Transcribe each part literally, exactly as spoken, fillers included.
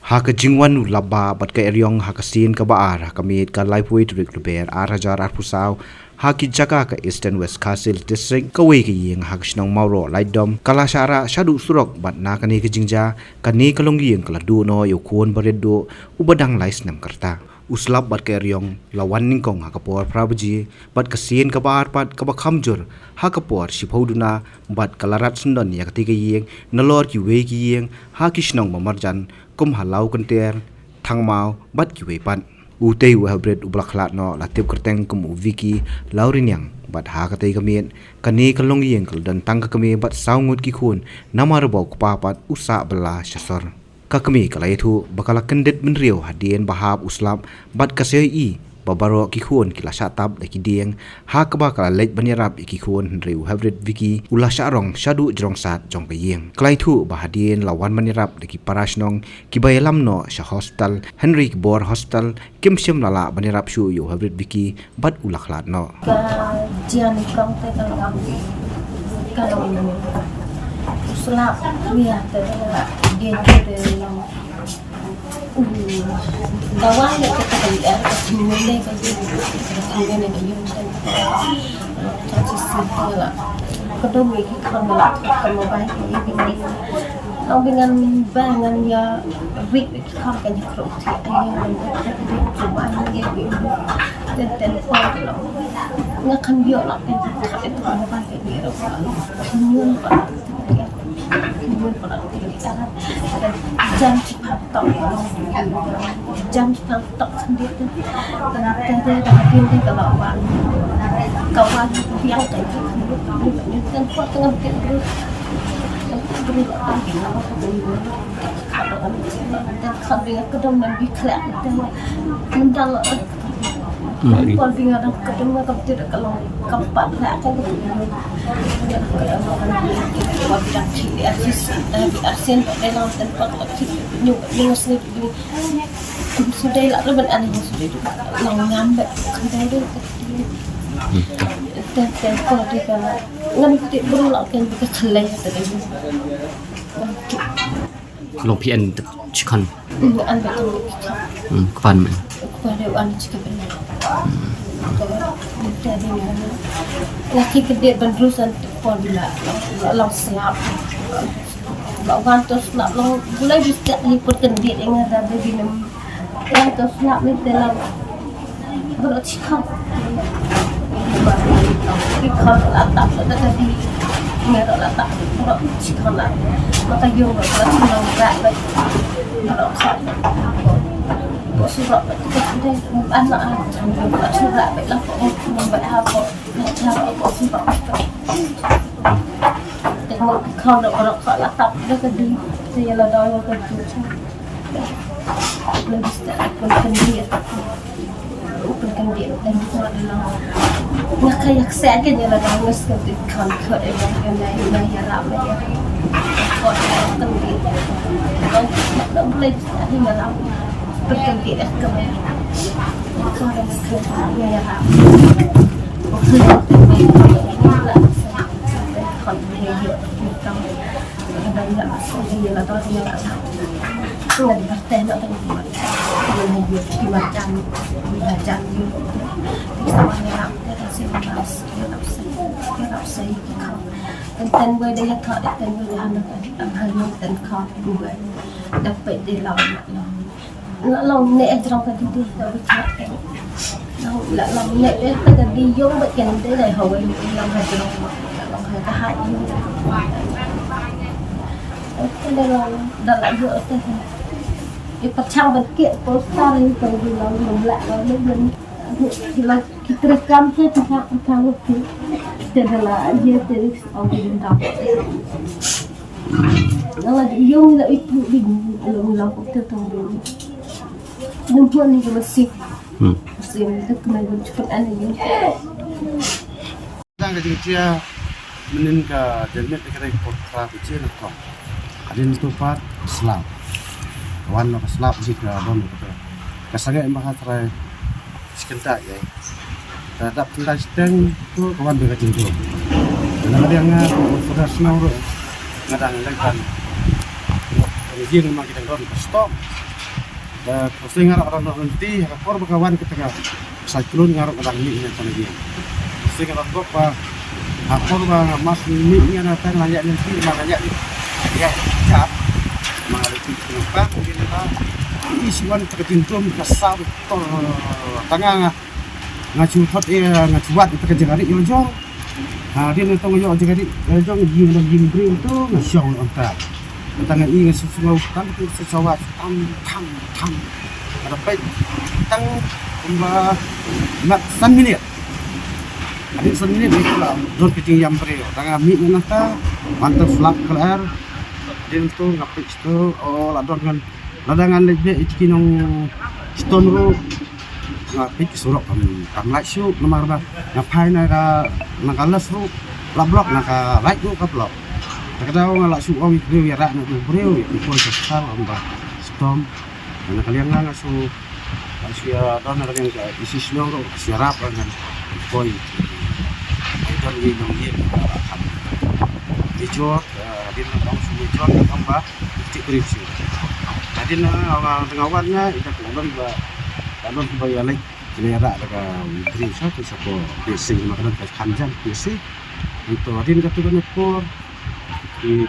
Ha ka jingwan u Slap bad ka Eriong ha ka sien kaba ar ha ka miet ka laiphew tarik Lber ar hajar arphew saw, ha ki jaka ka Eastern West Khasi Hills District, kawei ka ïing ha ka shnong Mawroh Laitdom ka la shah rah shaduh surok bad na kane ka jingjia kane ka longïing ka la duh noh ïa u khun barit duh uba dang lai snem ka rta. U Slap bad ka Eriong la wan nyngkong ha ka por phra baje bad ka sien kaba ar pat kaba kham jur ha ka por shiphew duna bad ka la rat syndon ïa katei ka ïing nalor kiwei ki ïing ha ki shnong ba marjan kum ha Lawkynter, Thangmaw bad kiwei pat. Utei u hynriew uba la khlad noh la tip kyrteng kum u Vicky Lawriniang bad ha katei ka miet kane ka longïing ka la don tang ka kmie bad saw ngut ki khun namar ba u kpa pat u sah bylla sha sor. Ka kmie ka la ïathuh ba ka la kyndit bynriew hadien ba hap u Slap bad ka sa ïohi ba baroh ki khun ki la shah tap da ki dieng, ha kaba ka la leit ban ïarap ïa ki khun hynrei u hynriew Vicky u la shah rong shaduh jrong sat jong ka ïing. Ka la ïathuh ba hadien la wan ban ïarap da ki para shnong kiba ïalam noh sha hospital hynrei ki bor hospital kim shym la lah ban ïarap shuh ïa u hynriew Vicky bad u la khlad noh. Ka jia nyngkong te ka long, ka long u Slap, ïa te ka dei te long. Ka wan ïa ka, ka ïa ka jingmut ne ka jing, ka jingmut ne ka jing. Ka jingmut ne ka jing. Ka dei me ki khon ba la ka mobile ka ïa ki. Ngan ba ngan ïa rik ki khon ka jingkhrong ti ïa ngan ba ka jingmut ne ka jing. Ten ten khon la. Nga kan ïoh la ka jingmut ne ka jing. Jam ci pam tok. Jam ci pam tok sendiri tu. Tang tang dia dah habis dia kalau wan. Kawan yang kaji kan. Ni kan kuat tengah tidur. Tidur. Dan kau dia kedom dan dikhlak. Mendal. Hmm. Pol bi nga dang kdem nga kam tip ka long kam pat la ka long. Wa bi dang ki ar si si, eh, bi ar sien ba dei long ten pat la ki nyu nyu sni bi. Su dei la ruban ani su dei long ngam ba kan dei dei. Ten ten pol dei ka ngam tip bru la ken bi ka khlei ta dei. Long P N chikan. An ba kan. Hmm, kpan man. Kpan de an chikan. Laki kedit ban rusan pon bila long siap. Ba wan to snap long gulai bisa ni put kendit ing ada de binem. Yang to snap ni dalam. Bro chikan. Chikan la tak la tadi. Ngi la tak bro chikan la. Maka yung bro chikan la. Bro kan. Bro surat bro tu kan deh. Anak anak bro surat bro la bro bro bro bro surat. Tengok kau nak bro kau la tak la tadi. Saya la dah la tadi. Lagi tak pun kendit. Pun kendit dan itu adalah. Nga kaya kesa aja nya la dangus ka bit kan ka e ba ka na ina ya rap ya. Ko ta kan di. Kan na boleh tadi ya rap. Perkenti dah ka me. Ko da ka ya rap. Ko ka ya ka me. Kan ya ya. Kadang nggak masuk di la to tinggal kat sana. Nggak dibaca nak tengok buat. Nggak lagi di macam di macam di. Sama ngerap dia kasi mas dia tak usah dia tak usah ikut kau. Tentang gue dia kau tentang gue anak anak anak tentang kau gue dapat dia lawan nak lawan. La long ne jrong ka dei da ba cha. La long ne te ka dei yong ba ken de dei hawa long ha jrong. La long ha ka ha yong. Te da long da la yo te. I pachang ba ke poster i ka dei long long la long long. Ki long ki tre kam te ki ha ka wo ki. Te da la ye te ri au ki da. La la yung la itu di la la ko te tong di. Nung puan ni ka masih. Hmm. Masih itu kena yung cepet ane yung. Dang ka jingtia menin ka jengmet ka dai potra ku cie na ko. Adin tu pat slap. Wan na slap ji ka don ka. Ka sangai ma ha trai. Sekenta ye. Terhadap tendai seteng tu kawan dengan cintu. Dalam dia nga sudah senang tu. Ngadang lekan. Jing ma kita don stop. Khuslai nga ruh ka don lynti ha ka por ba ka wan kata ka cyclone, nga ruh nga dang mih na tang ïing. Khuslai nga don bok ba ha por ba nga mas mih nga na tang la ïaid lynti, ma nga ïaid ïaid jap, ma nga lynti ka nang pang ïa na i shi wan kata ka jingtum ka saw to tang nga nga chu thot ïa nga chu wad ïa ka jaka ri ïa jong. Ha, dien to nga ïoh jaka ri ïa jong, ïing dang ïing briew to nga shong ïa ta. Tang nga i nga su sngew tang tu sa sawa tam tam tam. Ada peit tang kumba mat san minit. Ada san minit ni pula don ka jingïam briew. Tang nga mih na ta, man ta flap ka lyer. Dien to nga peit to, oh, la don ngan, lada ngan leit beh ïa ki nong ston ruh. Nga peit ki surok kam, kam lait shuh, namar ba nga phai na ka, na ka left ruh la block, na ka right ruh ka block. Te ka daw nga lah shu ong ïa ki briew ïarap na u briew ïa ki poi ka sal ong ba stop. Na ka liang nga nga shu, nga shu ïa don na ka liang ka isi shnong ruh shu ïarap ngan poi. Ai don ïa nong ïa ka kham. Ïa jor, eh, hadien nga ong shu ïa jor nga ong ba ïa ki briew shu. Hadien nga ong nga tang wan nga ïa ka don ba, ka don ba ïa leit. Kine ïarap da ka briew sa tu sa ko P S C, ma ka don ka khanjan P S C. Nangto hadien katu kane por ki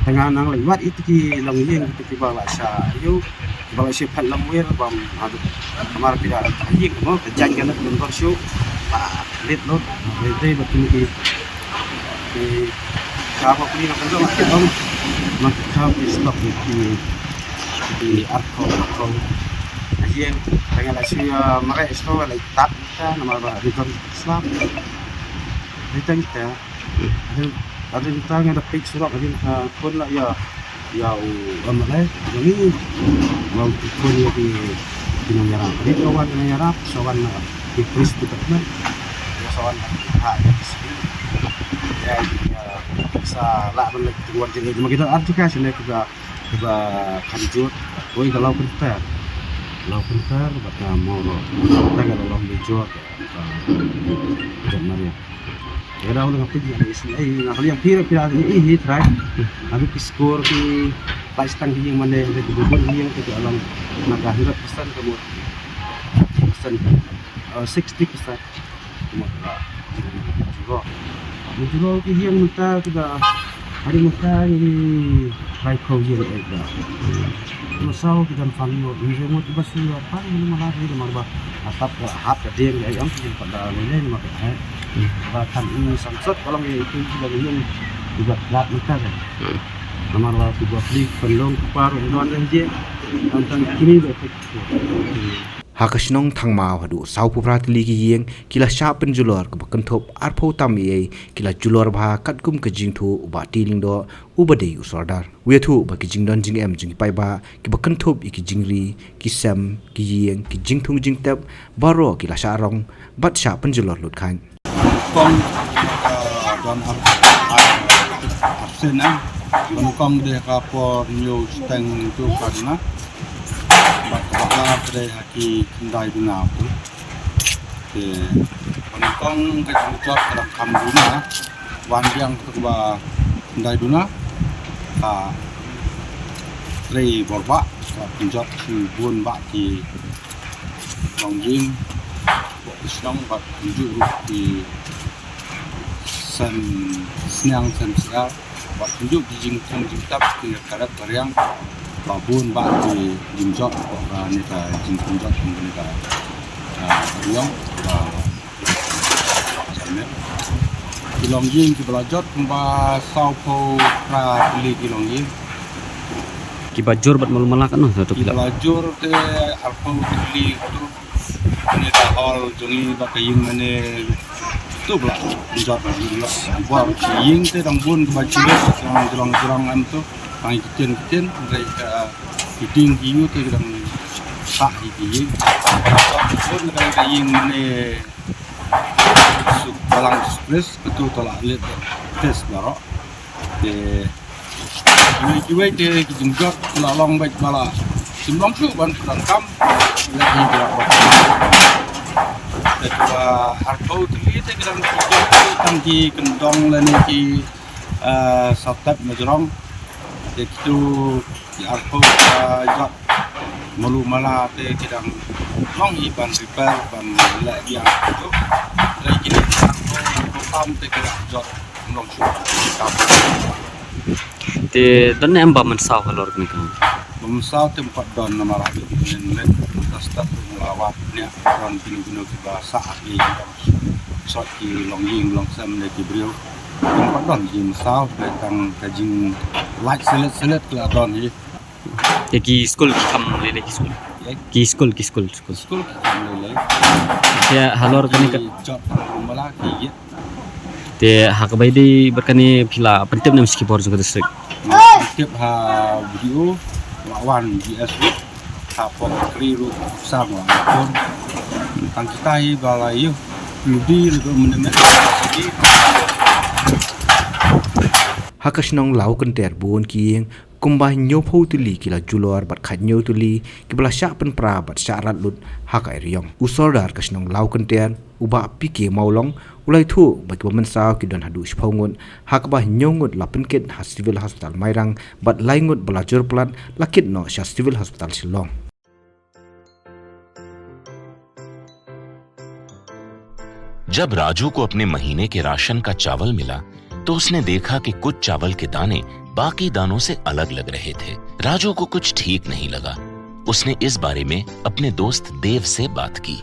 tang nga nang leit wad ïa ki longïing ïa kiba la sha ïoh, kiba la sha phan lam wir bam haduh. Namar ki da ïing mo ka jan ka leit lum kor shu ba leit lut ba leit dei ba kine ki ki ka ba kine na ka dong ki dong ma ki ka ki stok ki ki ar ko ko ïing. Tang nga la shu ïa mareh stok la tap. Ka namar ba ri don slap. Ri don ta. Ri don ta nga da peit surok ri don ta pun la ïa, ïa u M L A. Ïa ni. Mau ki pun ïa ki, ki nong ïarap. Ri ka wan nong ïarap, sa wan na ki police department. Ïa sa wan ha ïa ki sini. Ïa, ïa sa la ban leit ki wan jingïa ma ki don artika sini ki ba Kiba khamjut, oi ka law pynter. Law pynter bad ka moro. Tang ka long bijot. Bijot Maria. Ïa daw nga pynjah ïa isnei, nga kali ïa pira pira ïa i hi trai. Abi ki score ki lai stang ki ïing mane, ki bubun ïing ki long na ka hundred percent ka mut. Percent. Eh, sixty percent. Mut ka jingro. Jingro ki ïing mynta ki da hari mynta ngi lai ko ïing eh da. Masa ki dan family ngi mut ba shu ya pan ngi mala ngi mar ba asap ka hap ka ding ya yang ki pada ngi ngi ma ka hai. Ba kan ngi samsat kalau ngi itu ki da ïing ki da lat mynta ka. Namar ba ki ba pli pen long ki par ngi don dan je. Tang kini da Ha ka shnong Thangmaw haduh sawphew phra tylli ki ïing ki la shah pynjulor kaba kynthup arphew tam eiei ki la julor bha katkum ka jingthoh u Bah T. Lyngdoh uba dei u Sordar. U ïathuh ba ki jingdon jingem jong ki paidbah kiba kynthup ïa ki jingri, ki sem, ki ïing, ki jingthung jingtep baroh ki la shah rong bad shah pynjulor lut khan. Kong, ah, don ar, ar, ar sien, ah. Ban kong de ka por hynñiew shiteng tu kan na. Bad ka ba ar de ha ki khyndai duna tu. Te ban kong ka jingjot ka dang kham duna. Wan biang tu ba khyndai duna. Ka trei bor ba ka pynjot ki bun ba ki longïing. Shnong bad kumjuh ruh ki sem sniang sem sniar bad kumjuh ki jingthung jingtep ki ka rep ka riang ba bun ba ki jingjot ba ne ka jingthung jot ne ka, ah, riang ba ki longïing kiba la jot kumba sawphew phra tylli ki longïing. Kiba jur bad malu mala katno? Kiba la jur te arphew tylli tu. Kane ka hall jong ngi bad ka ïing mane tu ba la pynjot bor. Ïing te dang bun kiba jur jrong jrong jrong em tu. Tang ki ktien ktien hynrei ka ki dieng ki ïew te ki dang sah ïa ki ïing. Bun ka ïing mane suk balang express ka tu ka la lit test baroh. Te kiwei kiwei te ki jingjot ki la long beit ba la shim long shuh ban pyndonkam. Lehse ki la bot. Te kiba arphew tylli te ki dang ki jot ki tang ki kyndong lane ki, eh, sawtep na jrong. Te kitu ki arphew, eh, jot. Malu mala te ki dang long hi ban repair ban leh ïa tu. Leh kine ki dang pam te ki dang jot long shu. Te don ne em bam mynsaw halor kane ka? Bam mynsaw te em pat don namar ha ki nen leh ta start tu mala wat ne don kino kino kiba sah ha ki sot ki long ïing long sem ne ki briew. Em pat don jingmynsaw leh tang ka jinglait selet selet ki la don hi. Te ki skul ki kham lei lei ki skul. Ïa. Ki skul ki skul skul. Skul ki kham lei lei. Te halor kane ka. Ki jot ha mala ki ïa. Te ha kaba ïadei bad kane phi la pyntip ne em sha ki bor jong ka district? Pyntip ha B D O, la wan G S ruh, ha pok kri ruh, sang la pun. Tang kita hi ba la ïoh ludi ruh mynne. Ha ka shnong Lawkynter bun ki ïing kumba hynñiewphew tylli ki la julor bad khathynñiew tylli kiba la shah pynpra bad shah rat lut ha ka eriong. U Sordar ka shnong Lawkynter, u Bah P K Mawlong, u la ïathuh ba kiba mynsaw ki don haduh shiphew ngut, ha kaba hynñiew ngut la pynkit ha Civil Hospital Mairang bad lai ngut ba la jur palat la kit noh sha Civil Hospital Shillong. जब राजू को अपने महीने के राशन का चावल मिला, तो उसने देखा कि कुछ चावल के दाने बाकी दानों से अलग लग रहे थे। राजू को कुछ ठीक नहीं लगा। उसने इस बारे में अपने दोस्त देव से बात की।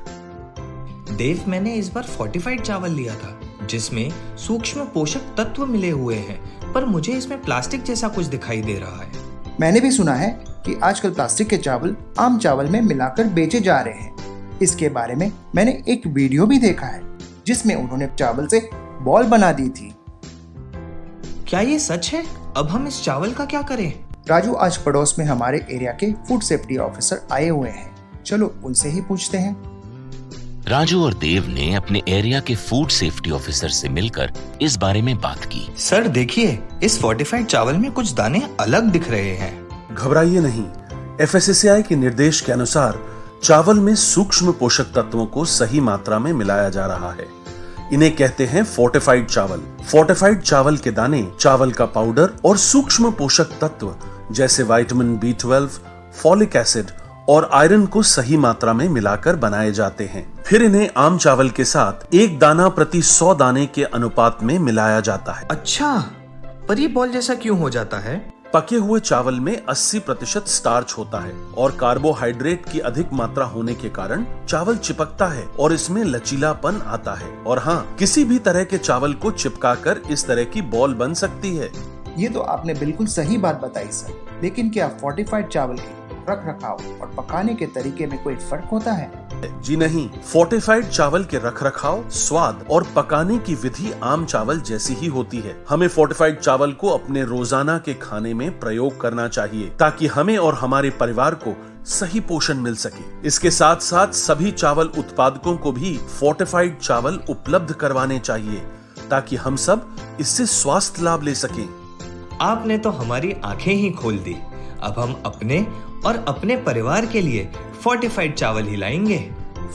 देव, मैंने इस बार फोर्टिफाइड चावल लिया था, जिसमें सूक्ष्म पोषक तत्व मिले हुए हैं, पर मुझे इसमें प्लास्टिक जैसा कुछ दिखाई दे रहा है। मैंने भी सुना है कि आजकल प्लास्टिक के चावल आम चावल में मिलाकर बेचे जा रहे हैं। इसके बारे में मैंने एक वीडियो भी देखा है, जिसमें उन्होंने चावल से बॉल बना दी थी। क्या ये सच है? अब हम इस चावल का क्या करें? राजू, आज पड़ोस में हमारे एरिया के फूड सेफ्टी ऑफिसर आए हुए हैं, चलो उनसे ही पूछते हैं। राजू और देव ने अपने एरिया के फूड सेफ्टी ऑफिसर से मिलकर इस बारे में बात की। सर, देखिए, इस फोर्टिफाइड चावल में कुछ दाने अलग दिख रहे हैं। घबराइए नहीं, एफएसएसएआई के निर्देश के अनुसार चावल में सूक्ष्म पोषक तत्वों को सही मात्रा में मिलाया जा रहा है। इन्हें कहते हैं फोर्टिफाइड चावल। फोर्टिफाइड चावल के दाने, चावल का पाउडर और सूक्ष्म पोषक तत्व जैसे vitamin B twelve, folic acid और आयरन को सही मात्रा में मिलाकर बनाए जाते हैं। फिर इन्हें आम चावल के साथ एक दाना प्रति सौ दाने के अनुपात में मिलाया जाता है। अच्छा, पर ये बॉल जैसा क्यों हो जाता है? पके हुए चावल में अस्सी प्रतिशत स्टार्च होता है और कार्बोहाइड्रेट की अधिक मात्रा होने के कारण चावल चिपकता है और इसमें लचीलापन आता है। और हाँ, किसी भी तरह के चावल को चिपकाकर इस तरह की बॉल बन सकती है। ये तो आपने बिल्कुल सही बात बताई सर, लेकिन क्या फोर्टिफाइड चावल के रख रखाव और पकाने के तरीके में कोई फर्क होता है? जी नहीं, फोर्टिफाइड चावल के रखरखाव, स्वाद और पकाने की विधि आम चावल जैसी ही होती है। हमें फोर्टिफाइड चावल को अपने रोजाना के खाने में प्रयोग करना चाहिए, ताकि हमें और हमारे परिवार को सही पोषण मिल सके। इसके साथ साथ सभी चावल उत्पादकों को भी फोर्टिफाइड चावल उपलब्ध करवाने चाहिए, ताकि हम सब इससे स्वास्थ्य लाभ ले सकें। आपने तो हमारी आंखें ही खोल दी। अब हम अपने और अपने परिवार के लिए फोर्टिफाइड चावल ही लाएंगे।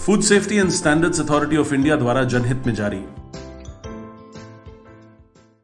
Food Safety and Standards Authority of India द्वारा जनहित में जारी।